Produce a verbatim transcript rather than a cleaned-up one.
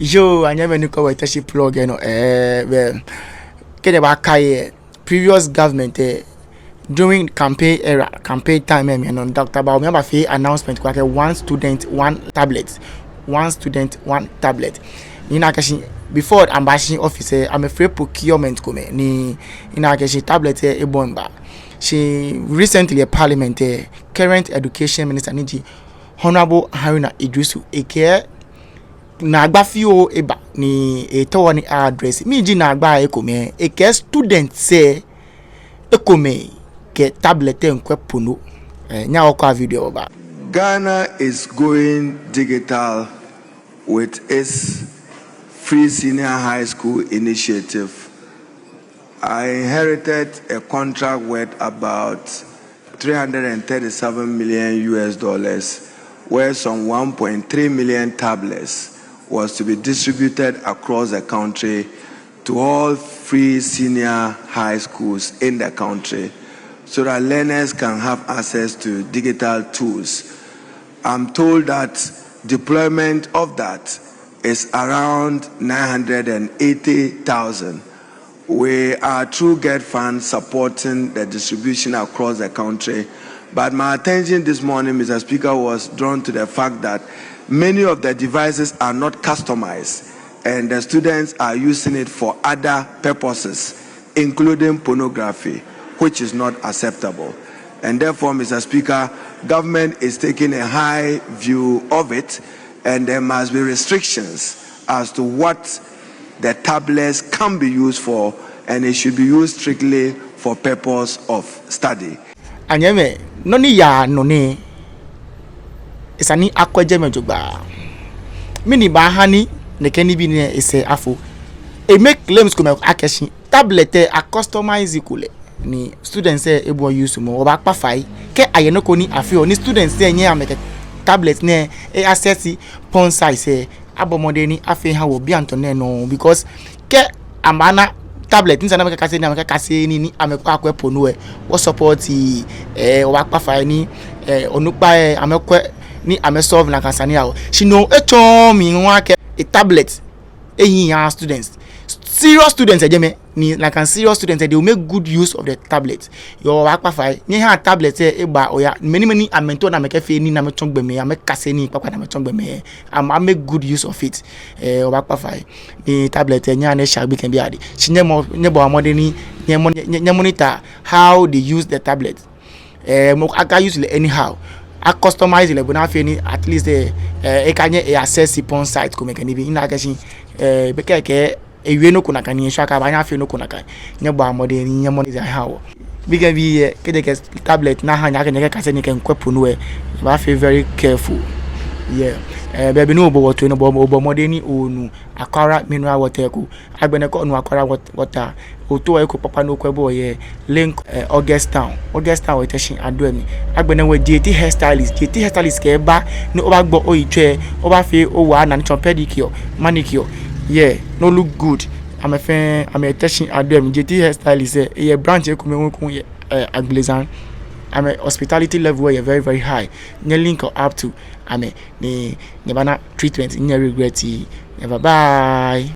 Yoo, anyɛmimɛi, ni kɔ wɔ Teshie Plug lɛ nɔ, eh, well, kɛji obaakai lɛ, previous government lɛ, during campaign era, campaign time lɛ mli lɛ, Doctor Bawumia bafee announcement ko akɛ one student, one tablet. One student, one tablet. Ni mina akɛ shi, before amɛbashi office lɛ, amɛfee procurement komɛi. Ni mina akɛ shi tablet lɛ ebɔi miiba. Shi recently lɛ parliament lɛ, current education minister ni ji Honourable Haruna Iddrisu, ekɛɛ naagba fioo eba ni etaoɔ ni a-address. Mɛni ji naagba lɛ ekomɛi? Ekɛɛ students lɛ ekomɛi kɛ tablet lɛ miikwɛ porno. Eh, nyɛhaa wɔkwɛa video lɛ wɔba. Ghana is going digital with its Free Senior High School initiative. I inherited a contract worth about three hundred and thirty-seven million U S dollars, where some one point three million tablets was to be distributed across the country to all free senior high schools in the country so that learners can have access to digital tools. I'm told that deployment of that is around nine hundred and eighty thousand. We are through GETFund supporting the distribution across the country. But my attention this morning, Mister Speaker, was drawn to the fact that many of the devices are not customized and the students are using it for other purposes, including pornography, which is not acceptable. And therefore, Mister Speaker, government is taking a high view of it, and there must be restrictions as to what the tablets can be used for, and it should be used strictly for purpose of study. Anyɛmimɛi, nɔ ni yaa nɔ nɛɛ, esa ni akwɛ jɛmɛ jogbaŋŋ. Mɛni baaha ni nɛkɛ nibii nɛɛ asɛɛ afo? E-make claims komɛi akɛ shi tablet lɛ a-customize kulɛ ni students lɛ ebɔi use-mɔ. Wɔbaakpa fai, kɛ ayɛ nɔ ko ni afeɔ ni students lɛ nyɛɛɛ amɛkɛ tablet nɛɛ a-access porn sites lɛ, abɔ mɔdɛŋ ni afee aha wɔ bianɛ nɛɛ nɔŋŋ, because kɛ amɛna tablet ni esa ni amɛkɛkase nii, amɛkɛkase nii ni amɛkɔ akwɛ porno lɛ, wɔ-support, eh, wɔbaakpa fai ni, eh, onukpai lɛ amɛkwɛ ni amɛ-solve nakai sane lɛ aha wɔ. Shi no etsɔɔɔ mi ŋwa akɛ e-tablet ehiii aha students. Serious students yɛ jɛmɛ, ni nakai serious students lɛ, they will make good use of the tablet. Yoo, wɔbaakpa fai, nyɛhaa tablet lɛ aba oya. Mɛi ni, mɛi ni amɛmiitao ni amɛkɛfee nii ni amɛtsɔ gbɔmɛi, amɛkase nii kpakpa ni amɛtsɔ gbɔmɛi, amɛ-make good use of it. Eh, wɔbaakpa fai ni tablet lɛ, nyɛhaa ni eshɛ gbekɛbii adɛŋ. Shi nyɛbɔ, nyɛbɔa mɔdɛŋ ni nyɛ-, nyɛ-, nyɛ-monitor how they use the tablet. Eh, mɔ ko aka-use lɛ anyhow. A-customize lɛ bɔ ni afee ni at least, eh, eh, ekanyɛ e-access porn site komɛi kɛ nibii. Mina akɛ shi, eh, be kɛkɛ ewie nɔ ko nakai ni eshwɛ akɛ abaanyɛ afee nɔ ko nakai. Nyɛbɔa mɔdɛŋ ni nyɛ-monitor aha wɔ. Gbekɛbii lɛ, kɛji ekɛ tablet lɛ aha nyɛ akɛ nyɛkɛkase nii kɛ miikwɛ porno lɛ, nyɛbaafee very careful. Yeah. Eh, baabi ni obɔ wɔ toi nɔ, obɔ, obɔ mɔdɛŋ ni onu Aquara mineral water ko. Agbɛnɛ kɛ onu Aquara wat-, water, otaoɔ eko kpakpa ni okwɛ bo yɛ Link, eh, August Town. August Town yɛ Teshie Adoemli. Agbɛnɛ wɔ J T Hairstylist. J T Hairstylist kɛ eba ni obaagbo oyitsɔi, obaafee owala ni atsɛɔ lɛ pedicure, manicure. Yeah, ni o-look good. Amɛ fɛɛ, amɛyɛ Teshie Adoemli. J T Hairstylist lɛ, eyɛ branch ekomɛi hu yɛ, eh, Agblezan. Amɛ hospitality level lɛ yɛ very, very high. Nyɛ-link up to amɛ ni nyɛbaana treatment, nyɛ-regret-ii. Nyɛ bye bye.